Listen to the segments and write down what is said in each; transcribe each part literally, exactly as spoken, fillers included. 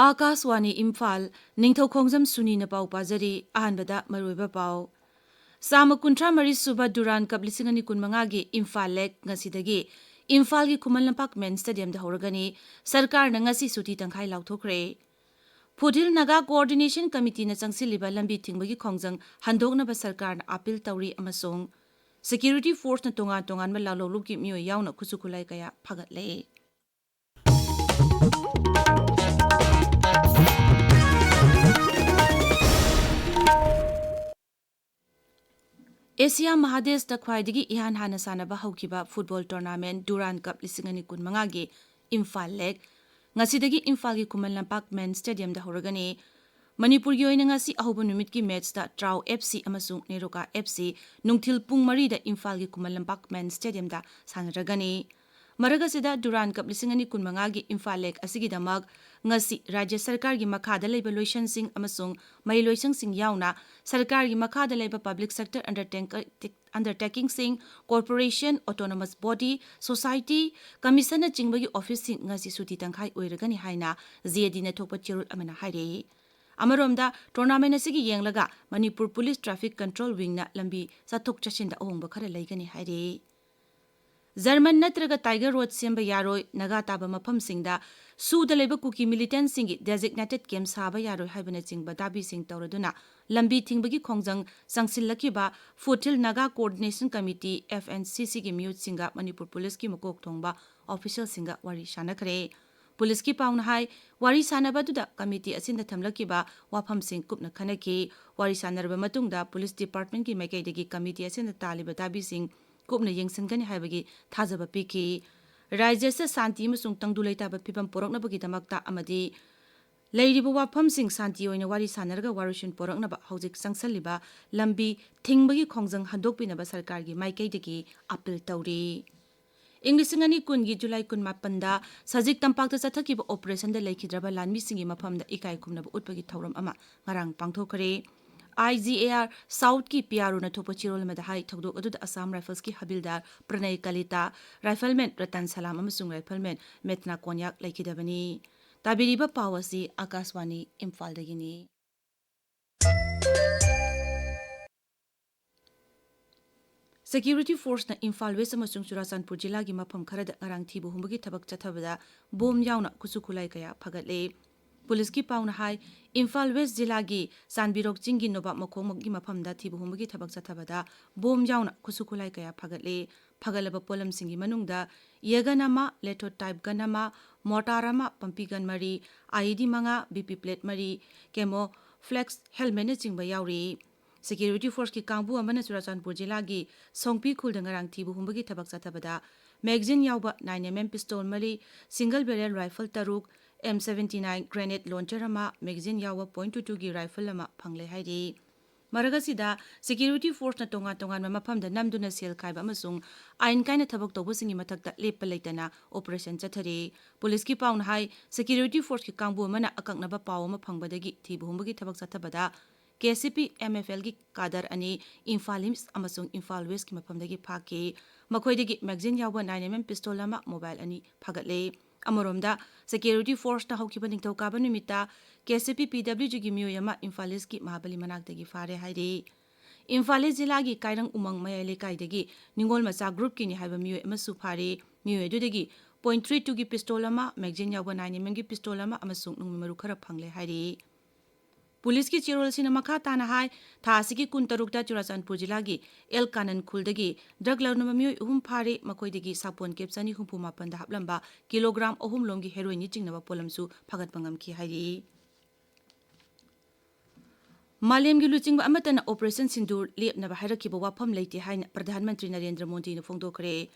ꯑꯥꯀꯥꯁꯋꯥꯅꯤ ꯏꯝꯐꯥꯜ, ꯅꯤꯡꯊꯧꯈꯣꯡꯖꯝ ꯁꯨꯅꯤꯅ ꯄꯥꯎ ꯄꯥꯖꯔꯤ꯫ ꯑꯍꯥꯟꯕꯗ ꯃꯔꯨꯑꯣꯏꯕ ꯄꯥꯎ꯫ ꯆꯥꯝꯃ ꯀꯨꯟꯊ꯭ꯔꯥ ꯃꯔꯤ ꯁꯨꯕ ꯗꯨꯔꯥꯟ ꯀꯞ ꯂꯤꯁꯤꯡ ꯑꯅꯤ ꯀꯨꯟ ꯃꯉꯥꯒꯤ ꯏꯝꯐꯥꯜ ꯂꯦꯛ ꯉꯁꯤꯗꯒꯤ ꯏꯝꯐꯥꯜꯒꯤ ꯈꯨꯃꯟ ꯂꯝꯄꯥꯛ ꯃꯦꯟ ꯁ꯭ꯇꯦꯗꯤꯌꯝꯗ ꯍꯧꯔꯒꯅꯤ꯫ ꯁꯔꯀꯥꯔꯅ ꯉꯁꯤ ꯁꯨꯇꯤ ꯇꯪꯈꯥꯏ ꯂꯥꯎꯊꯣꯛꯈ꯭ꯔꯦ꯫ ꯐꯨꯠꯍꯤꯜ ꯅꯥꯒꯥ ꯀꯣꯑꯣꯔꯗꯤꯅꯦꯁꯟ ꯀꯃꯤꯇꯤꯅ ꯆꯪꯁꯤꯜꯂꯤꯕ ꯂꯝꯕꯤ ꯊꯤꯡꯕꯒꯤ ꯈꯣꯡꯖꯪ ꯍꯟꯗꯣꯛꯅꯕ ꯁꯔꯀꯥꯔꯅ ꯑꯥꯄꯤꯜ ꯇꯧꯔꯤ ꯑꯃꯁꯨꯡ ꯁꯦꯀ꯭ꯌꯨꯔꯤꯇꯤ ꯐꯣꯔꯁꯅ ꯇꯣꯉꯥꯟ ꯇꯣꯉꯥꯟꯕ ꯂꯥꯂꯣꯡꯂꯨꯞꯀꯤ ꯃꯤꯑꯣꯏ ꯌꯥꯎꯅ ꯈꯨꯠꯁꯨ ꯈꯨꯠꯂꯥꯏ ꯀꯌꯥ ꯐꯒꯠꯂꯦ꯫ ꯑꯦꯁꯤꯌꯥ ꯃꯍꯥꯗꯦꯁꯇ ꯈ꯭ꯋꯥꯏꯗꯒꯤ ꯏꯍꯥꯟ ꯍꯥꯟꯅ ꯁꯥꯟꯅꯕ ꯍꯧꯈꯤꯕ ꯐꯨꯠꯕꯣꯜ ꯇꯣꯔꯅꯥꯃꯦꯟ ꯗꯨꯔꯥꯟ ꯀꯞ ꯂꯤꯁꯤꯡ ꯑꯅꯤ ꯀꯨꯟ ꯃꯉꯥꯒꯤ ꯏꯝꯐꯥꯜ ꯂꯦꯛ ꯉꯁꯤꯗꯒꯤ ꯏꯝꯐꯥꯜꯒꯤ ꯈꯨꯃꯟ ꯂꯝꯄꯥꯛ ꯃꯦꯟ ꯁ꯭ꯇꯦꯗꯤꯌꯝꯗ ꯍꯧꯔꯒꯅꯤ꯫ ꯃꯅꯤꯄꯨꯔꯒꯤ ꯑꯣꯏꯅ ꯉꯁꯤ ꯑꯍꯧꯕ ꯅꯨꯃꯤꯠꯀꯤ ꯃꯦꯠꯆꯇ ꯇ꯭ꯔꯥꯎ ꯑꯦꯐ ꯁꯤ ꯑꯃꯁꯨꯡ ꯅꯦꯔꯣꯀꯥ ꯑꯦꯐ ꯁꯤ ꯅꯨꯡꯊꯤꯜ ꯄꯨꯡ ꯃꯔꯤꯗ ꯏꯝꯐꯥꯜꯒꯤ ꯈꯨꯃꯟ ꯂꯝꯄꯥꯛ ꯃꯦꯟ ꯁ꯭ꯇꯦꯗꯤꯌꯝꯗ ꯁꯥꯟꯅꯔꯒꯅꯤ꯫ ꯃꯔꯛ ꯑꯁꯤꯗ ꯗꯨꯔꯥꯟ ꯀꯞ ꯂꯤꯁꯤꯡ ꯑꯅꯤ ꯀꯨꯟ ꯃꯉꯥꯒꯤ ꯏꯝꯐꯥꯜ ꯂꯦꯛ ꯑꯁꯤꯒꯤꯗꯃꯛ ꯉꯁꯤ ꯔꯥꯖ꯭ꯌ ꯁꯔꯀꯥꯔꯒꯤ ꯃꯈꯥꯗ ꯂꯩꯕ ꯂꯣꯏꯁꯪꯁꯤꯡ ꯑꯃꯁꯨꯡ ꯃꯍꯩ ꯂꯣꯏꯁꯪꯁꯤꯡ ꯌꯥꯎꯅ ꯁꯔꯀꯥꯔꯒꯤ ꯃꯈꯥꯗ ꯂꯩꯕ ꯄꯕ꯭ꯂꯤꯛ ꯁꯦꯛꯇꯔ ꯑꯟꯗꯔꯇꯦꯛ-, ꯑꯟꯗꯔꯇꯦꯀꯤꯡꯁꯤꯡ, ꯀꯣꯔꯄꯣꯔꯦꯁꯟ, ꯑꯣꯇꯣꯅꯣꯃꯁ ꯕꯣꯗꯤ, ꯁꯣꯁꯥꯏꯇꯤ, ꯀꯃꯤꯁꯟꯅꯆꯤꯡꯕꯒꯤ ꯑꯣꯐꯤꯁꯁꯤꯡ ꯉꯁꯤ ꯁꯨꯇꯤ ꯇꯪꯈꯥꯏ ꯑꯣꯏꯔꯒꯅꯤ ꯍꯥꯏꯅ ꯖꯦ ꯑꯦ ꯗꯤꯅ ꯊꯣꯛꯄ ꯆꯦꯔꯣꯜ ꯑꯃꯅ ꯍꯥꯏꯔꯛꯏ꯫ ꯑꯃꯔꯣꯝꯗ, ꯇꯣꯔꯅꯥꯃꯦꯟ ꯑꯁꯤꯒꯤ ꯌꯦꯡꯂꯒ ꯃꯅꯤꯄꯨꯔ ꯄꯨꯂꯤꯁ ꯇ꯭ꯔꯥꯐꯤꯛ ꯀꯟꯇ꯭ꯔꯣꯜ ꯋꯤꯡꯅ ꯂꯝꯕꯤ ꯆꯠꯊꯣꯛ ꯆꯠꯁꯤꯟꯗ ꯑꯍꯣꯡꯕ ꯈꯔ ꯂꯩꯒꯅꯤ ꯍꯥꯏꯔꯤ꯫ ꯖꯔꯃꯟ ꯅꯠꯇ꯭ꯔꯒ ꯇꯥꯏꯒꯔ ꯔꯣꯗ ꯁꯦꯝꯕ ꯌꯥꯔꯣꯏ, ꯅꯥꯒꯥ ꯇꯥꯕ ꯃꯐꯝꯁꯤꯡꯗ ꯁꯨꯗ ꯂꯩꯕ ꯀꯨꯀꯤ ꯃꯤꯂꯤꯇꯦꯟꯠꯁꯤꯡꯒꯤ ꯗꯦꯖꯤꯒꯅꯦꯇꯦꯗ ꯀꯦꯝꯞ ꯁꯥꯕ ꯌꯥꯔꯣꯏ ꯍꯥꯏꯕꯅꯆꯤꯡꯕ ꯗꯥꯕꯤꯁꯤꯡ ꯇꯧꯔꯗꯨꯅ ꯂꯝꯕꯤ ꯊꯤꯡꯕꯒꯤ ꯈꯣꯡꯖꯪ ꯆꯪꯁꯤꯜꯂꯛꯈꯤꯕ ꯐꯨꯠꯍꯤꯜ Naga coordination committee, F N C ꯁꯤꯒꯤ ꯃꯤꯍꯨꯠꯁꯤꯡꯒ ꯃꯅꯤꯄꯨꯔ ꯄꯨꯂꯤꯁꯀꯤ ꯃꯀꯣꯛ ꯊꯣꯡꯕ ꯑꯣꯐꯤꯁꯤꯌꯦꯜꯁꯤꯡꯒ ꯋꯥꯔꯤ ꯁꯥꯟꯅꯈ꯭ꯔꯦ꯫ ꯄꯨꯂꯤꯁꯀꯤ ꯄꯥꯎꯅ ꯍꯥꯏ, ꯋꯥꯔꯤ ꯁꯥꯟꯅꯕ ꯑꯗꯨꯗ ꯀꯃꯤꯇꯤ ꯑꯁꯤꯅ ꯊꯝꯂꯛꯈꯤꯕ ꯋꯥꯐꯝꯁꯤꯡ ꯀꯨꯞꯅ ꯈꯟꯅꯈꯤ꯫ ꯋꯥꯔꯤ ꯁꯥꯟꯅꯔꯕ ꯃꯇꯨꯡꯗ ꯄꯨꯂꯤꯁ ꯗꯤꯄꯥꯔꯠꯃꯦꯟꯠꯀꯤ ꯃꯥꯏꯀꯩꯗꯒꯤ ꯀꯃꯤꯇꯤ ꯑꯁꯤꯅ ꯇꯥꯜꯂꯤꯕ ꯗꯥꯕꯤꯁꯤꯡ ꯀꯨꯞꯅ ꯌꯦꯡꯁꯤꯟꯒꯅꯤ ꯍꯥꯏꯕꯒꯤ ꯊꯥꯖꯕ ꯄꯤꯈꯤ꯫ ꯔꯥꯖ꯭ꯌ ꯑꯁꯤꯗ ꯁꯥꯟꯇꯤ ꯑꯃꯁꯨꯡ ꯇꯪꯗꯨ ꯂꯩꯇꯥꯕ ꯐꯤꯕꯝ ꯄꯨꯔꯛꯅꯕꯒꯤꯗꯃꯛꯇ ꯑꯃꯗꯤ ꯂꯩꯔꯤꯕ ꯋꯥꯐꯝꯁꯤꯡ ꯁꯥꯟꯇꯤ ꯑꯣꯏꯅ ꯋꯥꯔꯤ ꯁꯥꯟꯅꯔꯒ ꯋꯥꯔꯣꯏꯁꯤꯟ ꯄꯨꯔꯛꯅꯕ ꯍꯧꯖꯤꯛ ꯆꯪꯁꯤꯜꯂꯤꯕ ꯂꯝꯕꯤ ꯊꯤꯡꯕꯒꯤ ꯈꯣꯡꯖꯪ ꯍꯟꯗꯣꯛꯄꯤꯅꯕ ꯁꯔꯀꯥꯔꯒꯤ ꯃꯥꯏꯀꯩꯗꯒꯤ ꯑꯥꯄꯤꯜ ꯇꯧꯔꯤ꯫ ꯏꯪ ꯂꯤꯁꯤꯡ ꯑꯅꯤ ꯀꯨꯟꯒꯤ ꯖꯨꯂꯥꯏ ꯀꯨꯟꯃꯥꯄꯟꯗ ꯁꯖꯤꯛ ꯇꯝꯄꯥꯛꯇ ꯆꯠꯊꯈꯤꯕ ꯑꯣꯄꯔꯦꯁꯟꯗ ꯂꯩꯈꯤꯗ꯭ꯔꯕ ꯂꯥꯟꯃꯤꯁꯤꯡꯒꯤ ꯃꯐꯝꯗ ꯏꯀꯥꯏ ꯈꯨꯝꯅꯕ ꯎꯠꯄꯒꯤ ꯊꯧꯔꯝ ꯑꯃ ꯉꯔꯥꯡ ꯄꯥꯡꯊꯣꯛꯈ꯭ꯔꯦ꯫ ꯑꯥꯏ ꯖꯤ ꯑꯦ ꯑꯥꯔ ꯁꯥꯎꯠꯀꯤ ꯄꯤ ꯑꯥꯔ ꯑꯣꯅ ꯊꯣꯛꯄ ꯆꯦꯔꯣꯜ ꯑꯃꯗ ꯍꯥꯏ, ꯊꯧꯗꯣꯛ ꯑꯗꯨꯗ ꯑꯁꯥꯝ ꯔꯥꯏꯐꯜꯁꯀꯤ ꯍꯕꯤꯜꯗꯥꯔ ꯄ꯭ꯔꯅꯌ ꯀꯂꯤꯇꯥ, ꯔꯥꯏꯐꯜꯃꯦꯟ ꯔꯇꯟ ꯁꯂꯥꯝ ꯑꯃꯁꯨꯡ ꯔꯥꯏꯐꯜꯃꯦꯟ ꯃꯦꯠꯅꯥ ꯀꯣꯟꯌꯥꯛ ꯂꯩꯈꯤꯗꯕꯅꯤ꯫ ꯇꯥꯕꯤꯔꯤꯕ ꯄꯥꯎ ꯑꯁꯤ ꯑꯀꯥꯁꯋꯥꯅꯤ ꯏꯝꯐꯥꯜꯗꯒꯤꯅꯤ꯫ Security Forceꯅ ꯏꯝꯐꯥꯜ West ꯑꯃꯁꯨꯡ ꯆꯨꯔꯥꯆꯥꯟꯄꯨꯔ ꯖꯤꯂꯥꯒꯤ ꯃꯐꯝ ꯈꯔꯗ ꯉꯔꯥꯡ ꯊꯤꯕ ꯍꯨꯝꯕꯒꯤ ꯊꯕꯛ ꯆꯠꯊꯕꯗ ꯕꯣꯝ ꯌꯥꯎꯅ ꯈꯨꯠꯁꯨ ꯈꯨꯠꯂꯥꯏ ꯀꯌꯥ ꯐꯒꯠꯂꯦ꯫ ꯄꯨꯂꯤꯁꯀꯤ ꯄꯥꯎꯅ ꯍꯥꯏ, ꯏꯝꯐꯥꯜ West ꯖꯤꯂꯥꯒꯤ ꯆꯥꯟꯕꯤꯔꯣꯛ ꯆꯤꯡꯒꯤ ꯅꯣꯕꯥꯞ ꯃꯈꯣꯡꯒꯤ ꯃꯐꯝꯗ ꯊꯤꯕ ꯍꯨꯝꯕꯒꯤ ꯊꯕꯛ ꯆꯠꯊꯕꯗ ꯕꯣꯝ ꯌꯥꯎꯅ ꯈꯨꯠꯁꯨ ꯈꯨꯠꯂꯥꯏ ꯀꯌꯥ ꯐꯒꯠꯂꯦ꯫ ꯐꯒꯠꯂꯕ ꯄꯣꯠꯂꯝꯁꯤꯡꯒꯤ ꯃꯅꯨꯡꯗ ꯌꯦꯒꯟ ꯑꯃ, ꯂꯦꯊꯣ ꯇꯥꯏꯞ ꯒꯟ ꯑꯃ, ꯃꯣꯔꯇꯥꯔ ꯑꯃ, ꯄꯝꯄꯤ ꯒꯟ ꯃꯔꯤ, IED ꯃꯉꯥ, BP plate ꯃꯔꯤ, camouflage helmetꯅꯆꯤꯡꯕ ꯌꯥꯎꯔꯤ꯫ Security Forceꯀꯤ ꯀꯥꯡꯕꯨ ꯑꯃꯅ ꯆꯨꯔꯥꯆꯥꯟꯄꯨꯔ ꯖꯤꯂꯥꯒꯤ ꯁꯣꯡꯄꯤ ꯈꯨꯜꯗ ꯉꯔꯥꯡ ꯊꯤꯕ ꯍꯨꯝꯕꯒꯤ ꯊꯕꯛ ꯆꯠꯊꯕꯗ magazine ꯌꯥꯎꯕ nine MM pistol ꯃꯔꯤ, single barrel rifle ꯇꯔꯨꯛ, M seventy nine grenade launcher ꯑꯃ, magazine ꯌꯥꯎꯕ point two twoꯒꯤ rifle ꯑꯃ ꯐꯪꯂꯦ ꯍꯥꯏꯔꯤ꯫ ꯃꯔꯛ ꯑꯁꯤꯗ, Security Forceꯅ ꯇꯣꯉꯥꯟ ꯇꯣꯉꯥꯟꯕ ꯃꯐꯝꯗ ꯅꯝꯗꯨꯅ ꯁꯦꯜ ꯈꯥꯏꯕ ꯑꯃꯁꯨꯡ ꯑꯥꯏꯟ ꯀꯥꯏꯅ ꯊꯕꯛ ꯇꯧꯕꯁꯤꯡꯒꯤ ꯃꯊꯛꯇ ꯂꯦꯞꯄ ꯂꯩꯇꯅ operation ꯆꯠꯊꯔꯤ꯫ ꯄꯨꯂꯤꯁꯀꯤ ꯄꯥꯎꯅ ꯍꯥꯏ, Security Forceꯀꯤ ꯀꯥꯡꯕꯨ ꯑꯃꯅ ꯑꯀꯛꯅꯕ ꯄꯥꯎ ꯑꯃ ꯐꯪꯕꯗꯒꯤ ꯊꯤꯕ ꯍꯨꯝꯕꯒꯤ ꯊꯕꯛ ꯆꯠꯊꯕꯗ KCP MFLꯒꯤ cadre ꯑꯅꯤ ꯏꯝꯐꯥꯜ East ꯑꯃꯁꯨꯡ ꯏꯝꯐꯥꯜ Westꯀꯤ ꯃꯐꯝꯗꯒꯤ ꯐꯥꯈꯤ꯫ ꯃꯈꯣꯏꯗꯒꯤ magazine ꯌꯥꯎꯕ nine MM pistol ꯑꯃ, mobile ꯑꯅꯤ ꯐꯒꯠꯂꯦ꯫ ꯑꯃꯔꯣꯝꯗ, Security Forceꯅ ꯍꯧꯈꯤꯕ ꯅꯤꯡꯊꯧꯀꯥꯕ ꯅꯨꯃꯤꯠꯇ KCP PWGꯒꯤ ꯃꯤꯑꯣꯏ ꯑꯃ ꯏꯝꯐꯥꯜ Eastꯀꯤ ꯃꯍꯥꯕꯂꯤ ꯃꯅꯥꯛꯇꯒꯤ ꯐꯥꯔꯦ ꯍꯥꯏꯔꯤ꯫ ꯏꯝꯐꯥꯜ East ꯖꯤꯂꯥꯒꯤ ꯀꯥꯏꯔꯪ ꯎꯃꯪ ꯃꯌꯥꯏ ꯂꯩꯀꯥꯏꯗꯒꯤ ꯅꯤꯉꯣꯜ ꯃꯆꯥ groupꯀꯤꯅꯤ ꯍꯥꯏꯕ ꯃꯤꯑꯣꯏ ꯑꯃꯁꯨ ꯐꯥꯔꯤ꯫ ꯃꯤꯑꯣꯏ ꯑꯗꯨꯗꯒꯤ point three twoꯒꯤ pistol ꯑꯃ, magazine ꯌꯥꯎꯕ nine MMꯒꯤ pistol ꯑꯃ ꯑꯃꯁꯨꯡ ꯅꯣꯡꯃꯩ ꯃꯔꯨ ꯈꯔ ꯐꯪꯂꯦ ꯍꯥꯏꯔꯤ꯫ ꯄꯨꯂꯤꯁꯀꯤ ꯆꯦꯔꯣꯜꯁꯤꯡꯅ ꯃꯈꯥ ꯇꯥꯅ ꯍꯥꯏ, ꯊꯥ ꯑꯁꯤꯒꯤ ꯀꯨꯟꯇꯔꯨꯛꯇ ꯆꯨꯔꯥꯆꯥꯟꯄꯨꯔ ꯖꯤꯂꯥꯒꯤ ꯑꯦꯜ ꯀꯥꯅꯟ ꯈꯨꯜꯗꯒꯤ drug ꯂꯧꯅꯕ ꯃꯤꯑꯣꯏ ꯑꯍꯨꯝ ꯐꯥꯔꯤ꯫ ꯃꯈꯣꯏꯗꯒꯤ ꯁꯥꯄꯣꯟ ꯀꯦꯞ ꯆꯅꯤ ꯍꯨꯝꯐꯨ ꯃꯥꯄꯟꯗ ꯍꯥꯞꯂꯝꯕ ꯀꯤꯂꯣꯒ꯭ꯔꯥꯝ ꯑꯍꯨꯝ ꯂꯣꯝꯒꯤ heroinꯅ ꯆꯤꯡꯅꯕ ꯄꯣꯠꯂꯝꯁꯨ ꯐꯒꯠꯄ ꯉꯝꯈꯤ ꯍꯥꯏꯔꯤ꯫ ꯃꯥꯂꯦꯝꯒꯤ ꯂꯨꯆꯤꯡꯕ ꯑꯃꯠꯇꯅ Operation Sindoor ꯂꯦꯞꯅꯕ ꯍꯥꯏꯔꯛꯈꯤꯕ ꯋꯥꯐꯝ ꯂꯩꯇꯦ ꯍꯥꯏꯅ ꯄ꯭ꯔꯙꯥꯟ ꯃꯟꯇ꯭ꯔꯤ ꯅꯔꯦꯟꯗ꯭ꯔ ꯃꯣꯗꯤꯅ ꯐꯣꯡꯗꯣꯛꯈ꯭ꯔꯦ꯫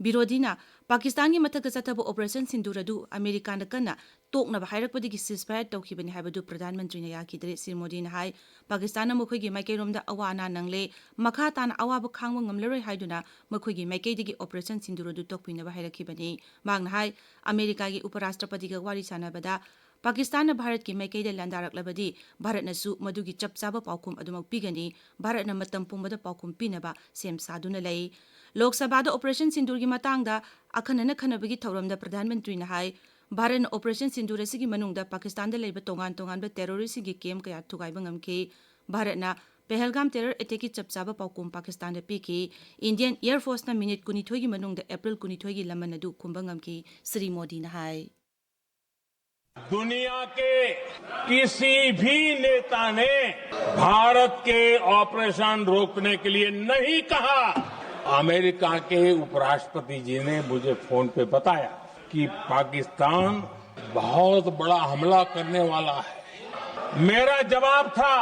ꯕꯤꯔꯣꯙꯤꯅ ꯄꯥꯀꯤꯁꯇꯥꯟꯒꯤ ꯃꯊꯛꯇ ꯆꯠꯊꯕ Operation Sindoor ꯑꯗꯨ ꯑꯃꯦꯔꯤꯀꯥꯅ ꯀꯟꯅ ꯇꯣꯛꯅꯕ ꯍꯥꯏꯔꯛꯄꯗꯒꯤ ceasefire ꯇꯧꯈꯤꯕꯅꯤ ꯍꯥꯏꯕꯗꯨ ꯄ꯭ꯔꯙꯥꯟ ꯃꯟꯇ꯭ꯔꯤꯅ ꯌꯥꯈꯤꯗ꯭ꯔꯦ꯫ ꯁ꯭ꯔꯤ ꯃꯣꯗꯤꯅ ꯍꯥꯏ, ꯄꯥꯀꯤꯁꯇꯥꯟꯅ ꯃꯈꯣꯏꯒꯤ ꯃꯥꯏꯀꯩꯔꯣꯝꯗ ꯑꯋꯥ ꯑꯅꯥ ꯅꯪꯂꯦ, ꯃꯈꯥ ꯇꯥꯅ ꯑꯋꯥꯕ ꯈꯥꯡꯕ ꯉꯝꯂꯔꯣꯏ ꯍꯥꯏꯗꯨꯅ ꯃꯈꯣꯏꯒꯤ ꯃꯥꯏꯀꯩꯗꯒꯤ Operation Sindoor ꯑꯗꯨ ꯇꯣꯛꯄꯤꯅꯕ ꯍꯥꯏꯔꯛꯈꯤꯕꯅꯤ꯫ ꯃꯍꯥꯛꯅ ꯍꯥꯏ, ꯑꯃꯦꯔꯤꯀꯥꯒꯤ ꯎꯄꯔꯥꯁꯇ꯭ꯔꯄꯇꯤꯒ ꯋꯥꯔꯤ ꯁꯥꯟꯅꯕꯗ ꯄꯥꯀꯤꯁꯇꯥꯟꯅ ꯚꯥꯔꯠꯀꯤ ꯃꯥꯏꯀꯩꯗ ꯂꯥꯟꯗꯥꯔꯛꯂꯕꯗꯤ ꯚꯥꯔꯠꯅꯁꯨ ꯃꯗꯨꯒꯤ ꯆꯞ ꯆꯥꯕ ꯄꯥꯎꯈꯨꯝ ꯑꯗꯨꯃꯛ ꯄꯤꯒꯅꯤ꯫ ꯚꯥꯔꯠꯅ ꯃꯇꯝ ꯄꯨꯝꯕꯗ ꯄꯥꯎꯈꯨꯝ ꯄꯤꯅꯕ ꯁꯦꯝ ꯁꯥꯗꯨꯅ ꯂꯩ꯫ ꯂꯣꯛ ꯁꯚꯥꯗ Operation Sindoorꯒꯤ ꯃꯇꯥꯡꯗ ꯑꯈꯟꯅꯅ ꯈꯟꯅꯕꯒꯤ ꯊꯧꯔꯝꯗ ꯄ꯭ꯔꯙꯥꯟ ꯃꯟꯇ꯭ꯔꯤꯅ ꯍꯥꯏ, ꯚꯥꯔꯠꯅ ꯑꯣꯄꯔꯦꯁꯟ ꯁꯤꯟꯗꯨꯔ ꯑꯁꯤꯒꯤ ꯃꯅꯨꯡꯗ ꯄꯥꯀꯤꯁꯇꯥꯟꯗ ꯂꯩꯕ ꯇꯣꯉꯥꯟ ꯇꯣꯉꯥꯟꯕ ꯇꯦꯔꯣꯔꯤꯁ꯭ꯠꯁꯤꯡꯒꯤ ꯀꯦꯝꯞ ꯀꯌꯥ ꯊꯨꯒꯥꯏꯕ ꯉꯝꯈꯤ꯫ ꯚꯥꯔꯠꯅ ꯄꯦꯍꯜꯒꯥꯝ ꯇꯦꯔꯔ ꯑꯦꯇꯦꯛꯀꯤ ꯆꯞ ꯆꯥꯕ ꯄꯥꯎꯈꯨꯝ ꯄꯥꯀꯤꯁꯇꯥꯟꯗ ꯄꯤꯈꯤ꯫ ꯏꯟꯗꯤꯌꯟ ꯑꯦꯌꯔ ꯐꯣꯔꯁꯅ ꯃꯤꯅꯤꯠ ꯀꯨꯟꯅꯤꯊꯣꯏꯒꯤ ꯃꯅꯨꯡꯗ ꯑꯦꯄ꯭ꯔꯤꯜ ꯀꯨꯟꯅꯤꯊꯣꯏꯒꯤ ꯂꯃꯟ ꯑꯗꯨ ꯈꯨꯝꯕ ꯉꯝꯈꯤ, ꯁ꯭ꯔꯤ ꯃꯣꯗꯤꯅ ꯍꯥꯏ꯫ दुनिया के किसी भी नेता ने भारत के ऑपरेशन रोकने के लिए नहीं कहा। अमेरिका के उपराष्ट्रपति जी ने मुझे फोन पे बताया कि पाकिस्तान बहुत बड़ा हमला करने वाला है। मेरा जवाब था,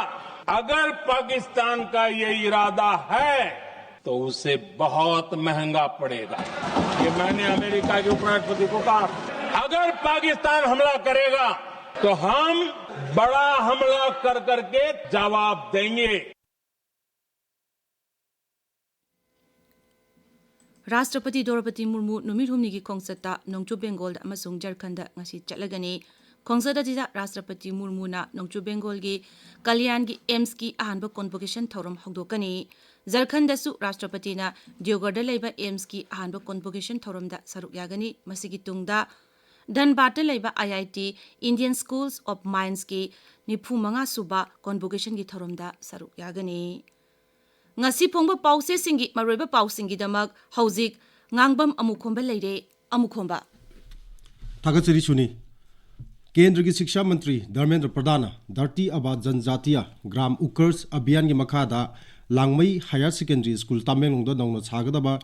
अगर पाकिस्तान का ये इरादा है तो उसे बहुत महंगा पड़ेगा। ये मैंने अमेरिका के उपराष्ट्रपति को कहा, अगर पाकिस्तान हमला करेगा तो हम बड़ा हमला कर करके जवाब देंगे। ꯔꯥꯁꯇ꯭ꯔꯄꯇꯤ ꯗ꯭ꯔꯧꯄꯗꯤ ꯃꯨꯔꯃꯨ ꯅꯨꯃꯤꯠ ꯍꯨꯝꯅꯤꯒꯤ ꯈꯣꯡꯆꯠꯇ ꯅꯣꯡꯆꯨꯞ ꯕꯦꯡꯒꯣꯜꯗ ꯑꯃꯁꯨꯡ ꯖꯔꯈꯟꯗ ꯉꯁꯤ ꯆꯠꯂꯒꯅꯤ꯫ ꯈꯣꯡꯆꯠ ꯑꯁꯤꯗ ꯔꯥꯁꯇ꯭ꯔꯄꯇꯤ ꯃꯨꯔꯃꯨꯅ ꯅꯣꯡꯆꯨꯞ ꯕꯦꯡꯒꯣꯜꯒꯤ ꯀꯂꯤꯌꯥꯟꯒꯤ ꯑꯦꯝꯁꯀꯤ ꯑꯍꯥꯟꯕ ꯀꯣꯟꯚꯣꯀꯦꯁꯟ ꯊꯧꯔꯝ ꯍꯧꯗꯣꯛꯀꯅꯤ꯫ ꯖꯔꯈꯟꯗꯁꯨ ꯔꯥꯁꯇ꯭ꯔꯄꯇꯤꯅ ꯗꯤꯌꯣꯒꯔꯗ ꯂꯩꯕ ꯑꯦꯝꯁꯀꯤ ꯑꯍꯥꯟꯕ ꯀꯣꯟꯚꯣꯀꯦꯁꯟ ꯊꯧꯔꯝꯗ ꯁꯔꯨꯛ ꯌꯥꯒꯅꯤ꯫ ꯃꯁꯤꯒꯤ ꯇꯨꯡꯗ ꯙꯟꯕꯥꯗꯇ ꯂꯩꯕ ꯑꯥꯏ ꯑꯥꯏ ꯇꯤ ꯏꯟꯗꯤꯌꯟ ꯁ꯭ꯀꯨꯜꯁ ꯑꯣꯐ ꯃꯥꯏꯟꯁꯀꯤ ꯅꯤꯐꯨ ꯃꯉꯥ ꯁꯨꯕ ꯀꯣꯟꯚꯣꯀꯦꯁꯟꯒꯤ ꯊꯧꯔꯝꯗ ꯁꯔꯨꯛ ꯌꯥꯒꯅꯤ꯫ ꯉꯁꯤ ꯐꯣꯡꯕ ꯄꯥꯎꯆꯦꯁꯤꯡꯒꯤ ꯃꯔꯨꯑꯣꯏꯕ ꯄꯥꯎꯁꯤꯡꯒꯤꯗꯃꯛ ꯍꯧꯖꯤꯛ ꯉꯥꯡꯕꯝ ꯑꯃꯨꯈꯣꯝꯕ ꯂꯩꯔꯦ꯫ ꯑꯃꯨꯈꯣꯝꯕ꯫ ꯊꯥꯒꯠꯆꯔꯤ ꯁꯨꯅꯤ꯫ ꯀꯦꯟꯗ꯭ꯔꯒꯤ ꯁꯤꯛꯁꯥ ꯃꯟꯇ꯭ꯔꯤ ꯙꯔꯃꯦꯟꯗ꯭ꯔ ꯄ꯭ꯔꯙꯥꯟꯅ ꯙꯔꯇꯤ ꯑꯕꯥ ꯖꯟꯖꯥꯇꯤꯌꯥ ꯒ꯭ꯔꯥꯝ ꯎꯀꯔꯁ ꯑꯚꯤꯌꯥꯟꯒꯤ ꯃꯈꯥꯗ ꯂꯥꯡꯃꯩ ꯍꯥꯌꯔ ꯁꯦꯀꯦꯟꯗꯔꯤ ꯁ꯭ꯀꯨꯜ ꯇꯃꯦꯡꯂꯣꯡꯗ ꯅꯧꯅ ꯁꯥꯒꯗꯕ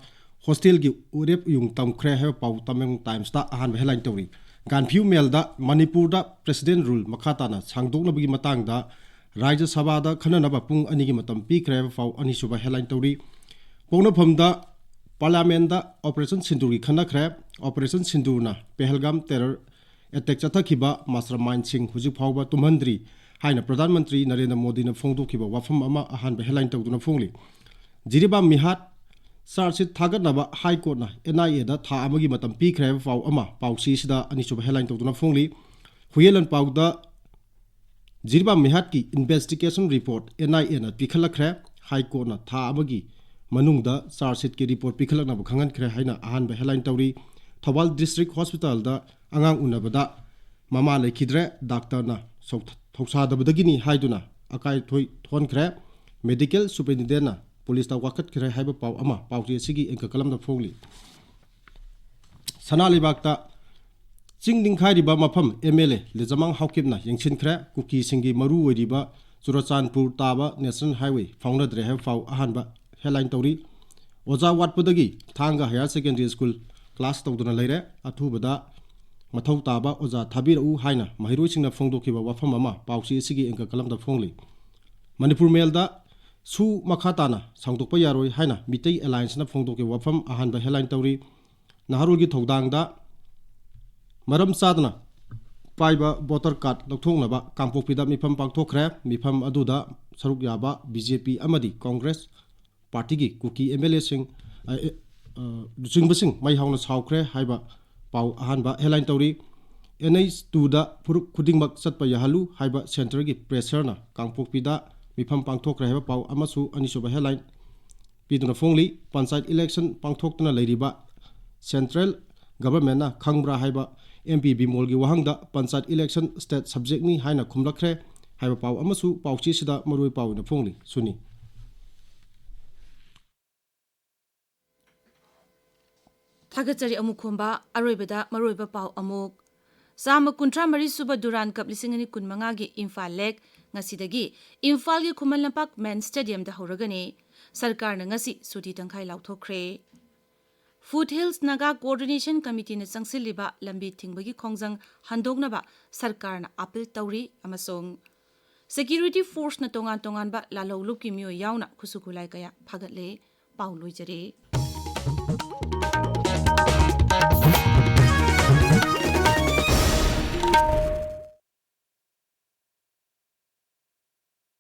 ꯍꯣꯁꯇꯦꯜꯒꯤ ꯎꯔꯦꯞ ꯎꯌꯨꯡ ꯇꯝꯈ꯭ꯔꯦ ꯍꯥꯏꯕ ꯄꯥꯎ ꯇꯃꯦꯡꯂꯣꯡ ꯇꯥꯏꯝꯁꯇ ꯑꯍꯥꯟꯕ ꯍꯦꯗꯂꯥꯏꯟ ꯇꯧꯔꯤ꯫ ꯒꯥꯟꯐꯤꯌꯨ ꯃꯦꯜꯗ ꯃꯅꯤꯄꯨꯔꯗ ꯄ꯭ꯔꯦꯁꯤꯗꯦꯟ ꯔꯨꯜ ꯃꯈꯥ ꯇꯥꯅ ꯁꯥꯡꯗꯣꯛꯅꯕꯒꯤ ꯃꯇꯥꯡꯗ ꯔꯥꯖ꯭ꯌ ꯁꯚꯥꯗ ꯈꯟꯅꯅꯕ ꯄꯨꯡ ꯑꯅꯤꯒꯤ ꯃꯇꯝ ꯄꯤꯈ꯭ꯔꯦ ꯍꯥꯏꯕ ꯄꯥꯎ ꯑꯅꯤꯁꯨꯕ ꯍꯦꯗꯂꯥꯏꯟ ꯇꯧꯔꯤ꯫ ꯄꯣꯛꯅꯐꯝꯗ ꯄꯥꯔꯂꯤꯌꯥꯃꯦꯟꯗ operation ꯁꯤꯟꯗꯨꯔꯒꯤ ꯈꯟꯅꯈ꯭ꯔꯦ꯫ Operation ꯁꯤꯟꯗꯨꯔꯅ ꯄꯦꯍꯜꯒꯥꯝ terror attack ꯆꯠꯊꯈꯤꯕ master ꯃꯥꯏꯟꯁꯤꯡ ꯍꯧꯖꯤꯛ ꯐꯥꯎꯕ ꯇꯨꯝꯍꯟꯗ꯭ꯔꯤ ꯍꯥꯏꯅ ꯄ꯭ꯔꯙꯥꯟ ꯃꯟꯇ꯭ꯔꯤ ꯅꯔꯦꯟꯗ꯭ꯔ ꯃꯣꯗꯤꯅ ꯐꯣꯡꯗꯣꯛꯈꯤꯕ ꯋꯥꯐꯝ ꯑꯃ ꯑꯍꯥꯟꯕ ꯍꯦꯗꯂꯥꯏꯟ ꯇꯧꯗꯨꯅ ꯐꯣꯡꯂꯤ꯫ ꯖꯤꯔꯤꯕꯥꯝ ꯃꯤꯍꯥꯠ ꯆꯥꯔꯖꯁꯤꯠ ꯊꯥꯒꯠꯅꯕ ꯍꯥꯏ ꯀꯣꯔꯠꯅ ꯑꯦꯟ ꯑꯥꯏ ꯑꯦꯗ ꯊꯥ ꯑꯃꯒꯤ ꯃꯇꯝ ꯄꯤꯈ꯭ꯔꯦ ꯍꯥꯏꯕ ꯄꯥꯎ ꯑꯃ ꯄꯥꯎꯆꯦꯁꯤꯗ ꯑꯅꯤꯁꯨꯕ ꯍꯦꯗꯂꯥꯏꯟ ꯇꯧꯗꯨꯅ ꯐꯣꯡꯂꯤ꯫ Huiyen ꯂꯥꯟꯄꯥꯎꯗ Jiribam ꯃꯤꯍꯥꯠꯀꯤ investigation report and ꯑꯥꯏ ꯑꯦꯅ ꯄꯤꯈꯠꯂꯛꯈ꯭ꯔꯦ꯫ ꯍꯥꯏ ꯀꯣꯔꯠꯅ ꯊꯥ ꯑꯃꯒꯤ ꯃꯅꯨꯡꯗ ꯆꯥꯔꯖꯁꯤꯠꯀꯤ ꯔꯤꯄꯣꯔꯠ ꯄꯤꯈꯠꯂꯛꯅꯕ ꯈꯪꯍꯟꯈ꯭ꯔꯦ ꯍꯥꯏꯅ ꯑꯍꯥꯟꯕ ꯍꯦꯗꯂꯥꯏꯟ ꯇꯧꯔꯤ꯫ ꯊꯧꯕꯥꯜ ꯗꯤꯁꯇ꯭ꯔꯤꯛ ꯍꯣꯁꯄꯤꯇꯥꯜꯗ ꯑꯉꯥꯡ ꯎꯅꯕꯗ ꯃꯃꯥ ꯂꯩꯈꯤꯗ꯭ꯔꯦ, ꯗꯥꯛꯇꯔꯅ ꯁꯧ-, ꯊꯧꯁꯥꯗꯕꯗꯒꯤꯅꯤ ꯍꯥꯏꯗꯨꯅ ꯑꯀꯥꯏ ꯑꯊꯣꯏ ꯊꯣꯛꯍꯟꯈ꯭ꯔꯦ꯫ ꯃꯦꯗꯤꯀꯦꯜ ꯁꯨꯄꯔꯤꯟꯇꯦꯟꯗꯦꯟꯠꯅ ꯄꯨꯂꯤꯁꯇ ꯋꯥꯀꯠꯈ꯭ꯔꯦ ꯍꯥꯏꯕ ꯄꯥꯎ ꯑꯃ ꯄꯥꯎꯆꯦ ꯑꯁꯤꯒꯤ ꯑꯦꯡꯀꯔ ꯀꯂꯝꯗ ꯐꯣꯡꯂꯤ꯫ ꯁꯅꯥ ꯂꯩꯕꯥꯛꯇ ꯆꯤꯡ ꯅꯤꯡꯈꯥꯏꯔꯤꯕ ꯃꯐꯝ ꯑꯦꯝ ꯑꯦꯜ ꯑꯦ ꯂꯤꯖꯃꯥꯡ ꯍꯥꯎꯀꯤꯞꯅ ꯌꯦꯡꯁꯤꯟꯈ꯭ꯔꯦ꯫ ꯀꯨꯀꯤꯁꯤꯡꯒꯤ ꯃꯔꯨ ꯑꯣꯏꯔꯤꯕ ꯆꯨꯔꯆꯥꯟꯄꯨꯔ ꯇꯥꯕ ꯅꯦꯁꯅꯦꯜ ꯍꯥꯏꯋꯦ ꯐꯥꯎꯅꯗ꯭ꯔꯦ ꯍꯥꯏꯕ ꯄꯥꯎ ꯑꯍꯥꯟꯕ ꯍꯦꯗꯂꯥꯏꯟ ꯇꯧꯔꯤ꯫ ꯑꯣꯖꯥ ꯋꯥꯠꯄꯗꯒꯤ ꯊꯥꯡꯒ ꯍꯥꯌꯔ ꯁꯦꯀꯦꯟꯗꯔꯤ ꯁ꯭ꯀꯨꯜ ꯀ꯭ꯂꯥꯁ ꯇꯧꯗꯨꯅ ꯂꯩꯔꯦ꯫ ꯑꯊꯨꯕꯗ ꯃꯊꯧ ꯇꯥꯕ ꯑꯣꯖꯥ ꯊꯥꯕꯤꯔꯛꯎ ꯍꯥꯏꯅ ꯃꯍꯩꯔꯣꯏꯁꯤꯡꯅ ꯐꯣꯡꯗꯣꯛꯈꯤꯕ ꯋꯥꯐꯝ ꯑꯃ ꯄꯥꯎꯆꯦ ꯑꯁꯤꯒꯤ ꯑꯦꯡꯀꯔ ꯀꯂꯝꯗ ꯐꯣꯡꯂꯤ꯫ ꯃꯅꯤꯄꯨꯔ ꯃꯦꯜꯗ ꯁꯨ ꯃꯈꯥ ꯇꯥꯅ ꯁꯥꯡꯗꯣꯛꯄ ꯌꯥꯔꯣꯏ ꯍꯥꯏꯅ ꯃꯤꯇꯩ ꯑꯦꯂꯥꯌꯟꯁꯅ ꯐꯣꯡꯗꯣꯛꯈꯤꯕ ꯋꯥꯐꯝ ꯑꯍꯥꯟꯕ ꯍꯦꯗꯂꯥꯏꯟ ꯇꯧꯔꯤ꯫ ꯅꯍꯥꯔꯣꯜꯒꯤ ꯊꯧꯗꯥꯡꯗ ꯃꯔꯝ ꯆꯥꯗꯅ ꯄꯥꯏꯕ ꯚꯣꯇꯔ ꯀꯥꯔꯗ ꯂꯧꯊꯣꯛꯅꯕ ꯀꯥꯡꯄꯣꯛꯄꯤꯗ ꯃꯤꯐꯝ ꯄꯥꯡꯊꯣꯛꯈ꯭ꯔꯦ꯫ ꯃꯤꯐꯝ ꯑꯗꯨꯗ ꯁꯔꯨꯛ ꯌꯥꯕ ꯕꯤ ꯖꯦ ꯄꯤ ꯑꯃꯗꯤ ꯀꯣꯡꯒ꯭ꯔꯦꯁ ꯄꯥꯔꯇꯤꯒꯤ ꯀꯨꯀꯤ ꯑꯦꯝ ꯑꯦꯜ ꯑꯦꯁꯤꯡ, ꯑ, ꯑ, ꯂꯨꯆꯤꯡꯕꯁꯤꯡ ꯃꯩ ꯍꯧꯅ ꯁꯥꯎꯈ꯭ꯔꯦ ꯍꯥꯏꯕ ꯄꯥꯎ ꯑꯍꯥꯟꯕ ꯍꯦꯗꯂꯥꯏꯟ ꯇꯧꯔꯤ꯫ ꯑꯦꯟ ꯑꯩꯆ ꯇꯨꯗ ꯐꯨꯔꯨꯞ ꯈꯨꯗꯤꯡꯃꯛ ꯆꯠꯄ ꯌꯥꯍꯜꯂꯨ ꯍꯥꯏꯕ ꯁꯦꯟꯇꯔꯒꯤ ꯄ꯭ꯔꯦꯁꯔꯅ ꯀꯥꯡꯄꯣꯛꯄꯤꯗ ꯃꯤꯐꯝ ꯄꯥꯡꯊꯣꯛꯈ꯭ꯔꯦ ꯍꯥꯏꯕ ꯄꯥꯎ ꯑꯃꯁꯨ ꯑꯅꯤꯁꯨꯕ ꯍꯦꯗꯂꯥꯏꯟ ꯄꯤꯗꯨꯅ ꯐꯣꯡꯂꯤ꯫ ꯄꯟꯆꯥꯌꯠ ꯏꯂꯦꯛꯁꯟ ꯄꯥꯡꯊꯣꯛꯇꯨꯅ ꯂꯩꯔꯤꯕ ꯁꯦꯟꯇ꯭ꯔꯦꯜ ꯒꯚꯔꯟꯃꯦꯟꯠꯅ ꯈꯪꯕ꯭ꯔꯥ ꯍꯥꯏꯕ ꯑꯦꯝ ꯄꯤ ꯕꯤꯃꯣꯜꯒꯤ ꯋꯥꯍꯪꯗ ꯄꯟꯆꯥꯌꯠ ꯏꯂꯦꯛꯁꯟ ꯁ꯭ꯇꯦꯠ ꯁꯕꯖꯦꯛꯅꯤ ꯍꯥꯏꯅ ꯈꯨꯝꯂꯛꯈ꯭ꯔꯦ ꯍꯥꯏꯕ ꯄꯥꯎ ꯑꯃꯁꯨ ꯄꯥꯎꯆꯦꯁꯤꯗ ꯃꯔꯨꯑꯣꯏ ꯄꯥꯎ ꯑꯣꯏꯅ ꯐꯣꯡꯂꯤ꯫ ꯁꯨꯅꯤ꯫ ꯊꯥꯒꯠꯆꯔꯤ ꯑꯃꯨꯛ ꯈꯣꯝꯕ꯫ ꯑꯔꯣꯏꯕꯗ ꯃꯔꯨꯑꯣꯏꯕ ꯄꯥꯎ ꯑꯃꯨꯛ꯫ ꯆꯥꯝꯃ ꯀꯨꯟꯊ꯭ꯔꯥ ꯃꯔꯤ ꯁꯨꯕ ꯗꯨꯔꯥꯟ ꯀꯞ ꯂꯤꯁꯤꯡ ꯑꯅꯤ ꯀꯨꯟ ꯃꯉꯥꯒꯤ ꯏꯝꯐꯥꯜ ꯂꯦꯛ ꯉꯁꯤꯗꯒꯤ ꯏꯝꯐꯥꯜꯒꯤ ꯈꯨꯃꯟ ꯂꯝꯄꯥꯛ ꯃꯦꯟ ꯁ꯭ꯇꯦꯗꯤꯌꯝꯗ ꯍꯧꯔꯒꯅꯤ꯫ ꯁꯔꯀꯥꯔꯅ ꯉꯁꯤ ꯁꯨꯇꯤ ꯇꯪꯈꯥꯏ ꯂꯥꯎꯊꯣꯛꯈ꯭ꯔꯦ꯫ ꯐꯨꯠ ꯍꯤꯜꯁ ꯅꯥꯒꯥ ꯀꯣꯑꯣꯔꯗꯤꯅꯦꯁꯟ ꯀꯃꯤꯇꯤꯅ ꯆꯪꯁꯤꯜꯂꯤꯕ ꯂꯝꯕꯤ ꯊꯤꯡꯕꯒꯤ ꯈꯣꯡꯖꯪ ꯍꯟꯗꯣꯛꯅꯕ ꯁꯔꯀꯥꯔꯅ ꯑꯥꯄꯤꯜ ꯇꯧꯔꯤ ꯑꯃꯁꯨꯡ ꯁꯦꯀ꯭ꯌꯨꯔꯤꯇꯤ ꯐꯣꯔꯁꯅ ꯇꯣꯉꯥꯟ ꯇꯣꯉꯥꯟꯕ ꯂꯥꯜꯍꯧꯂꯨꯞꯀꯤ ꯃꯤꯑꯣꯏ ꯌꯥꯎꯅ ꯈꯨꯠꯁꯨ ꯈꯨꯠꯂꯥꯏ ꯀꯌꯥ ꯐꯥꯒꯠꯂꯦ꯫ ꯄꯥꯎ ꯂꯣꯏꯖꯔꯦ꯫